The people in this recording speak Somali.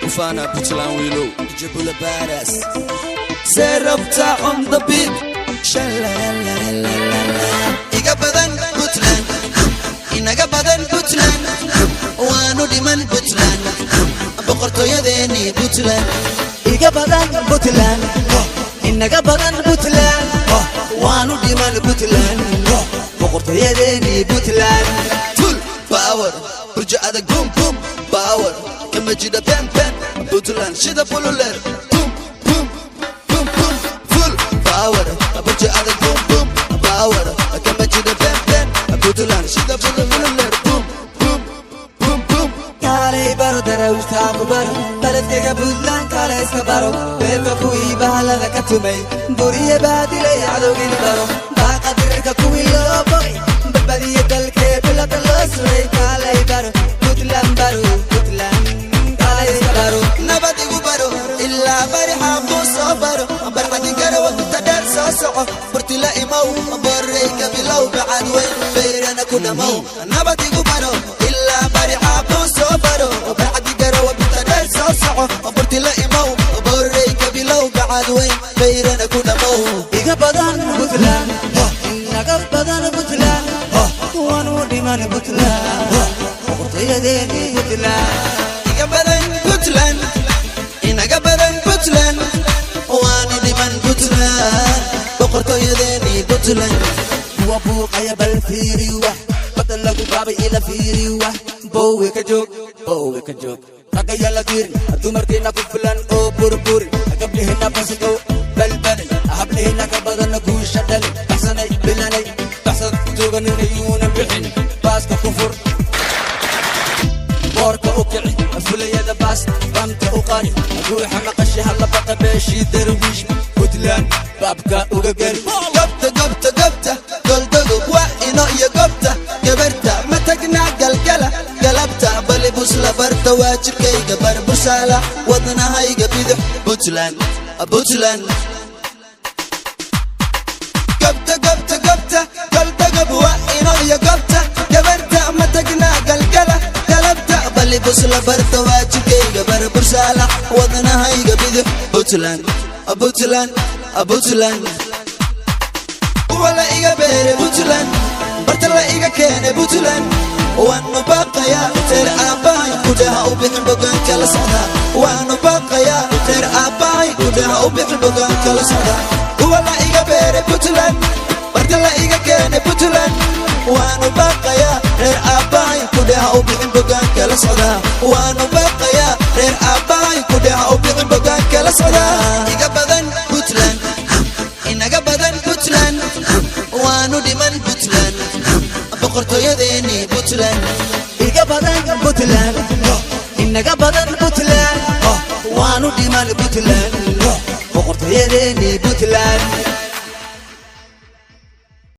Ku faanaa Puntland wiilow. Jabula badass. Serabta on the beat. Sha-la-la-la-la-la. Iga badan Puntland, inaga badan Puntland, waanu dhiman Puntland, boqortooyadeeni Puntland. Iga badan Puntland, inaga badan Puntland, waanu dhiman Puntland, boqortooyadeeni Puntland. Full power, burjo adag, boom boom power, kama jida ben ben, Puntland shida bululer, boom boom boom boom. Full power, burjo adag, boom boom power, kama jida ben ben, Puntland shida bululer, boom boom boom boom. Kaalay baro darawishtaa ku baro baledkaga Puntland, kaale iska baro beelka kuwii bahalada ka tumay, buriye baadilay cadowgini baro, baaqa dirirka kuwii loo bogay, badbadiye dalkee bilada loo suray. Kaalay baro Puntland, baro Puntland, kaalay iska baro. Nabad igu baro ilaa bari xaaquu soo baro, barxadi garawa inta dheer soo soco, burtila imow, borey ka bilow, bacad weyn beyrana ku dhammow. Nabad igu baro ilaa bari xaaquu soo baro, barxadi garawa inta dheer soo soco, burtila imow, borey ka bilow, bacad weyn beyrana ku dhammow. Iga badan Puntland, inaga badan Puntland, waanu dhiman Puntland, boqortooyadeeni Puntland. Iga badan Puntland, inaga badan Puntland, waanu dhiman Puntland, boqortooyadeeni Puntland. Kuwa buuqaya bal fiiri, wax badda lagu baabay ila fiiri, wax boowe ka joog, boowe ka joog, ragaya la dirin, dumarkiina ku filan oo burburi, gabdhihina basigow balbalay, hablihina ka badana guusha dhali, baxsanay bilanay baxsad tuuganinayuuna bixin, baaska ku fur, boorka u kici, fulayada baas bamta u qari, ruuxa maqashi hala baqa, beeshii Darwiish Puntland baabka uga geli. Gobta, gobta, gobta goldogob waa ino iyo gobta gabarta ma tagnaa, galgala galabta balibus la barta, waajibkayga barbusaala, wadnahayga bidix Puntland, Puntland. Gobta, gobta, gobta goldogob waa ino iyo gobta gabarta ma tagnaa, galgala galabta balibus la barta, waajibkayga barbursaala, wadnahayga bidix Puntland, Puntland, Puntland. Kuwa la iga beere Puntland, barta la iga keene Puntland, waanu baaqayaa reer aabbahay, gudaha u bixin bogaanka la socdaa. Waanu baaqayaa reer aabbahay, gudaha u bixin bogaanka la socdaa. Kuwa la iga beere Puntland, barta la iga keene Puntland, waanu baaqayaa reer aabbahay, gudaha u bixin bogaanka la socdaa. Waanu baaqayaa reer aabbahay, gudaha u bixin bogaanka la socdaa. Iga badan Puntland, inaga badan Puntland, waanu dhiman Puntland, boqortooyadeeni Puntland. Iga badan Puntland, inaga badan Puntland, waanu dhiman Puntland, boqortooyadeeni Puntland.